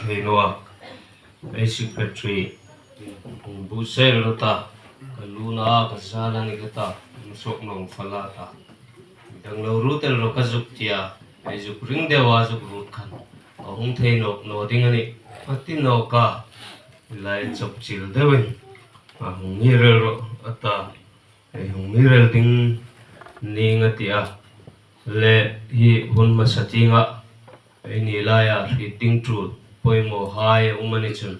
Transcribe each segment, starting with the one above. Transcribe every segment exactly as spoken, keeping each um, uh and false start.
Hei naw a, ei secretary, hung bu sel ro ta, ka luna a, ka zana ni ka ta, hung sawk nawng fala ta. Dang lo ruot el ro ka zuk tia, ei zuk ring deu a zuk ruot khan. A hung thei nawk naw ding a nih, a ti nawk a, lai chawp chil deuin. A hung ngir el ro a ta, ei hung ngir el ding ning a ti a. Le hi hun hmasa tienga, ei ni laia hriet ding tul pawimawhai a um a ni chun,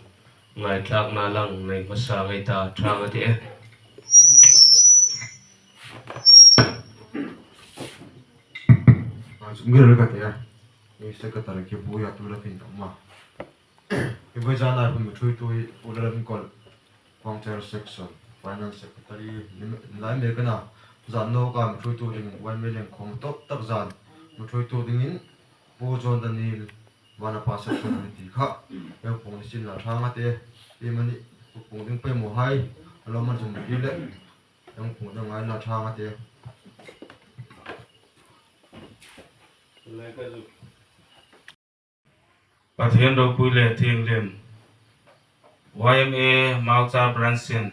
ngaithlakna lang nei hmasa ngei ta ṭha ngei a tih. Ngir ka ti a, ei secretary khi buoia tu la phin ta ma. Hi vawi zana hun mi ṭhuoitu hi Pu Lalremkawl, Council Section, Finance Secretary, ni lai mek a na, zan nawka mi ṭhuoitu ding, Y M A leng khawm tawp tak zan mi ṭhuoitu dingin, Pu John Daniel, Vanapa Section a ni ti kha, ei pung ni sin la ṭha ngei a tih, ei mani, pung ding pawimawhai, a lo man zung ti le, ei pung ding ngai la ṭha ngei a tih. Pathien ropui le thienghlim, Y M A Mauchar Branch-in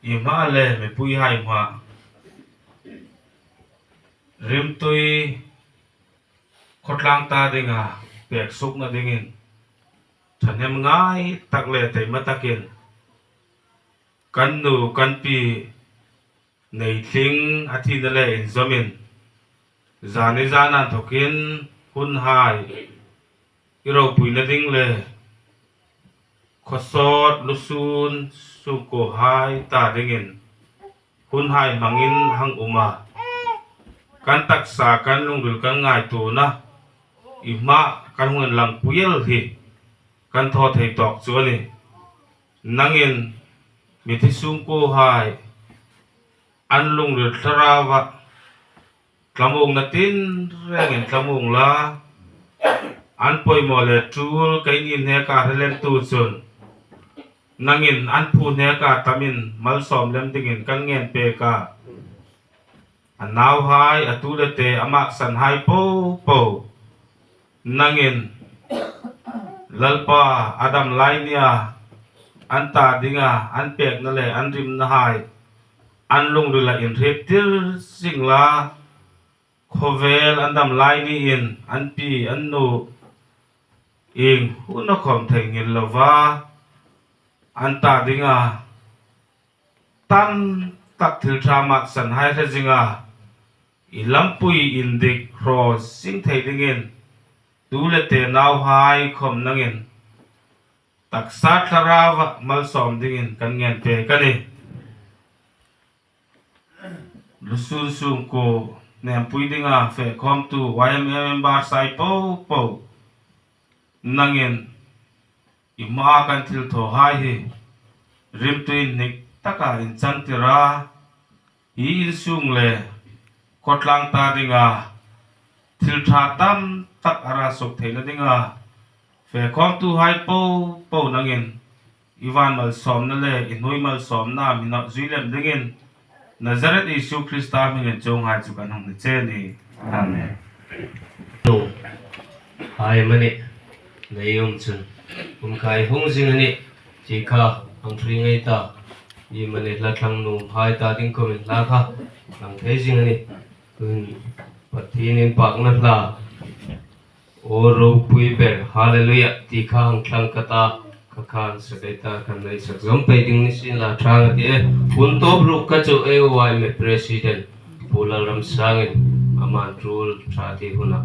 i hma le mipuihai hma rimtui khawtlang ta dinga pek sukna dingin ṭhahnem ngai tak le taima takin kan nu kan pi nei tling a thina le inzawmin, zani zan inthawkin hunhai i ropuina ding le khawsawt lusun sungkuohai ta dingin hunhai hmangin hang um a, kan taksa, kan lungril, kan ngaituona i hma kan hung inlangpui el hi kan thaw thei tawk chu a nih. Nangin mithi sungkuohai an lungril thlarauah thlamuongna tin rengin thlamuong la, an pawimaw le tul keini hneka hre lemtu chun nangin an phu hneka tamin malsawm lem dingin kan ngen pek a. A nauhai, a tu le te, a maksanhai popo nangin Lalpa, a dam lai nia an ta dinga an pekna le an rimnahai an lungrila inhriettir zing la, khawvel an dam lai niin an pi an nu ieng huna khawm thei ngil lova an ta dinga tam tak thil ṭha maksanhai hre zinga i lampui indik hraw zing thei dingin tu le te nauhai khawm nangin taksa thlarauah malsawm dingin kan ngen pek a nih. Lusun sungkuo nempui dinga fe khawmtu Y M A member-hai popo nangin i hmaa kan thilthawhai hi rimtui inhnik taka inchangtir a, hi insung le khawtlang ta dinga thil ṭha tam tak a ra suk theina dinga fe khawmtuhai popo nangin i van malsawmna le i hnuoi malsawmna mi nawk zui lem dingin Nazareth Isu Krista hmingin chuonghai chu kan hung ni che a nih. Amen. Hai mani, nei um chun, um kai hung zing a nih, ti kha hang hre ngei ta, i mani hla thlang nuomhai ta ding khawmin hla kha hang thei zing a nih. Tun Pathien inpakna hla, aw ropui ber, Hallelujah, ti kha hang thlang ka ta, kha khan sa dai ta, kan nei sak zawm pei ding ni sien la ṭha ngei a tih. Hun tawp ruk ka chu A O Y M A President Pu Lalramsangin ama tul ṭha ti huna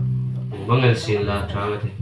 hung hmang el sien la ṭha ngei a tih.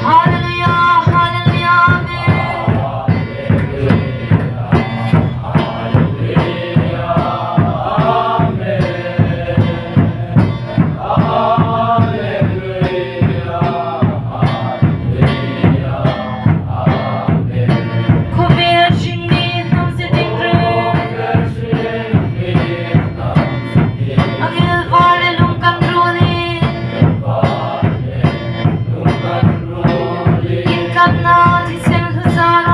Hallelujah, hallelujah, amen. Sir